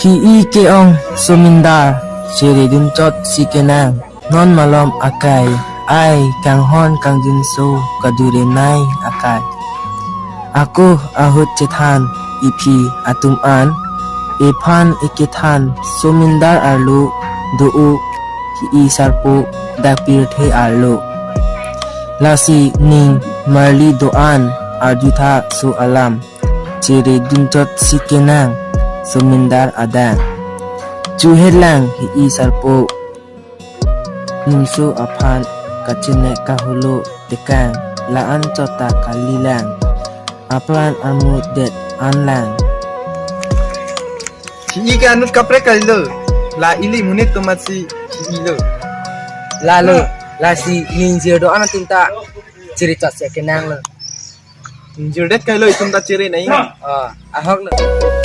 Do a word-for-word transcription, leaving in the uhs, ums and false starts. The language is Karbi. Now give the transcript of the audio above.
Hi-i ke-ong Somindar, chiridun chot si kenang. Non malom akai, ai kanghon kangjinso kadure nai akai. Ako ahut chethan iphi atum an, ephan ekethan Somindar arlo do-o hi-i sarpo dak pirthe arlo. Lasi ning marli do-an arjutha so alam. Chiridun chot si kenang Somindar adang. Chuhet lang hi-i sarpo. Nimso aphan kachine kahulo tekang, la-an chot ta kali lang. Apran armu det an lang. Hi-i ke anut kaprek kalilo. La ili monit tomat si hi-i lo. Lalo, lasi ningjir do-an atum ta chiri chot si kenang lo. Ningjir det kalilo itum ta chiri nai. Ah, ahok lo.